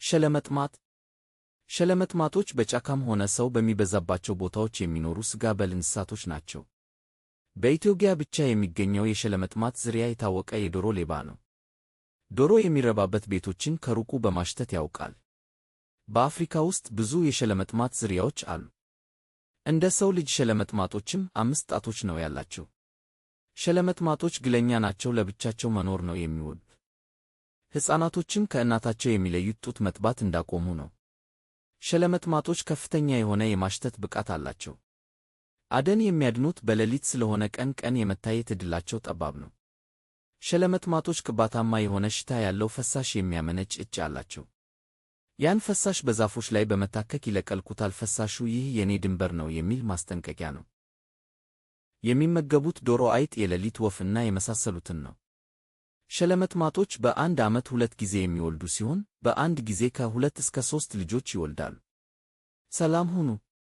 ሸለመጥማጥ። ሸለመጥማጦች በጫካም ሆነ ሰው በሚበዛባቸው ቦታዎች የሚኖሩ ሥጋ በል እንስሳቶች ናቸው። በኢትዮጵያ ብቻ የሚገኘው የሸለመጥማጥ ዝርያ የታወቀ የዶሮ ሌባ ነው። ዶሮ የሚረባበት ቤቶችን ከሩቁ በማሽተት ያውቃል። በአፍሪካ ውስጥ ብዙ የሸለመጥማጥ ዝርያዎች አሉ። እንደ ሰው ልጅ ሸለመጥማጦችም 5 ጣቶች ነው ያላቸው። ሸለመጥማጦች ግለኛ ናቸው፣ ለብቻቸው መኖር ነው የሚወዱት። ሕፃናቶችም ከእናታቸው የሚለዩት ጡት መጥባት እንዳቆሙ ነው። ሸለመጥማጦች ከፍተኛ የሆነ የማሽተት ብቃት አላቸው። አደን የሚያድኑት በሌሊት ስለሆነ ቀን ቀን የመታየት ዕድላቸው ጠባብ ነው። ሸለመጥማጦች ቅባታማ የሆነ ሽታ ያለው ፈሳሽ የሚያመነጭ እጭ አላቸው። ያን ፈሳሽ በዛፎች ላይ በመታከክ ይለቀልቁታል። ፈሳሹ ይህ የኔ ድንበር ነው የሚል ማስጠንቀቂያ ነው። የሚመገቡት ዶሮ፣ አይጥ፣ የሌሊት ወፍ እና የመሳሰሉትን ነው። ሸለመጥማጦች በአንድ ዓመት 2 ጊዜ የሚወልዱ ሲሆን በአንድ ጊዜ ከ2 እስከ 3 ልጆች ይወልዳሉ። ሰላም ሁኑ።